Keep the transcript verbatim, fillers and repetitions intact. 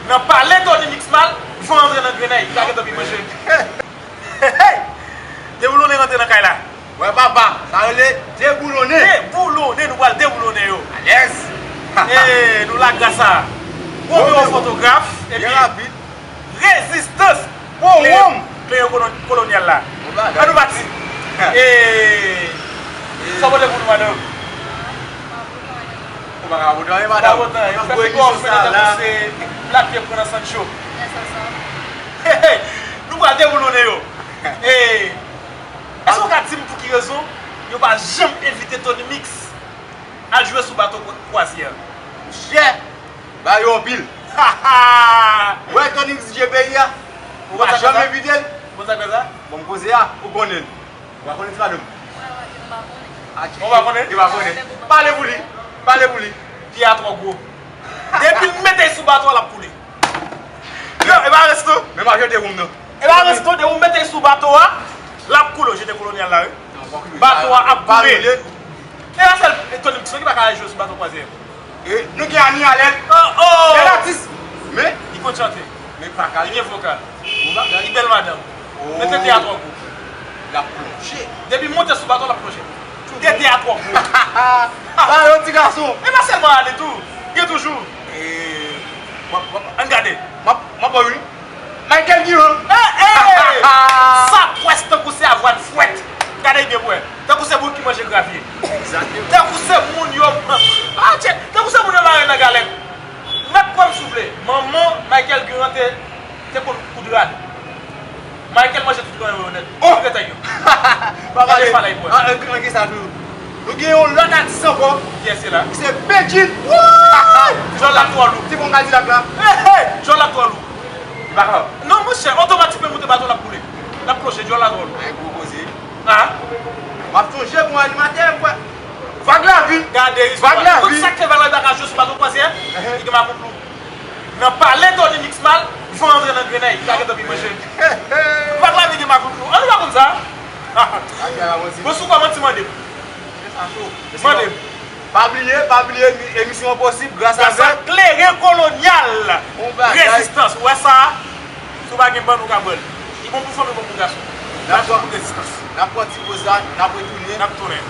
Nan pale Tony Mix mal, van antre nan grenèy, li ka gentan vin manje. Hey, hey! Deboulone rantre nan kay la. Wè papa, sa rele deboulone. Deboulone, nou pral deboulone yo. Alèz. E nou la gras a Romeo fotograf, epi Rezistans. Kleren, kleren kolon- kolonyal la. An nou pati. E sa w pote pou nou, madanm? Ou pa ka pote anyen, madanm. Ou pa pote anyen. Fè figi w fre tankou se plat ke pran nan Sancho. Hey, hey, nou pral deboulone yo. E èske w ka di m pou ki rezon yo pa janm envite Tony Mix al jwe sou bato kwa- kwazyè? Monchè, ba yo anpil. Ou wè Tony Mix G P I a? Ou pa janm envite l? Bon, sa fè sa? Bon, m koze a, ou konnen l. Ou pa konnen ti madanm? Ou pa konnen? Ou pa konnen? Pale pou li. Pale pou li. Pye a twò gwo. Depi l mete sou bato a, l ap koule. Yo, e pa resto. Men m ap jete woum nan. E pa resto, de ou mete sou bato a, l ap koule. Jete kolonyal la, wi. Bato a ap koule. E pa sèl Tony Mix ki pa ka jwe sou bato kwazyè. E nou gen Ani Alèn. Oh, oh! Bèl atis. Men li konn chante. Men pa ka. Li gen vokal. Li bèl madanm. Men tete a twò gwo. L ap plonje. Depi monte sou bato, l ap plonje. Tete a twò gwo. Ba yo ti gason. E pa sèlman ale tou. Gen toujou. Ann gade. M ap, m ap ba wi. Michael Durand. Hey, hey! Sa pwès tankou se avwàn fwèt. Gade byen pou wè. Tankou se moun ki manje gravye. Egzakteman. Tankou se moun yo. Ah, tchè! Tankou se moun yo mare nan galèt. Mèt kwè m si w vle. Manman Michael Durand te, te konn koud rad. Michael manje tout gran yo nèt. Oh! Tout retay yo. Pa pale. An, an, an, ki sa tou? Nou gen yon lòt atis ankò. Kiyès se la? Se Bedjine. Djòl la twò lou. Ti bon Kadilak la. Hey, hey! Djòl la twò lou. Li pa kapab. Non, monchè, otomatikman moute bato l ap koule. L ap ploche, djòl la twò lou. Ay, gwo koze. Ah. M ap sonje pou animatè, m kwè. Vag lavi. Gade, vag lavi. Ou konn sa k fè vag lavi pa ka jwe sou bato kwazyè? Li gen makout lou. Nan pale Tony Mix mal, van antre nan grenèy, li ka gentan vin manje. Vag lavi gen makout lou. An nou pa konn sa? Bon, si w kwè manti, mande m. Mande m. Pa bliye, pa bliye, emi- emisyon an posib gras avèk Klere Kolonyal. Rezistans. Ou wè sa? Si w pa gen bann, ou ka bwè l. Li bon pou fanm, li bon pou gason. N ap pran ti poz la, n ap retounen. N ap tounen.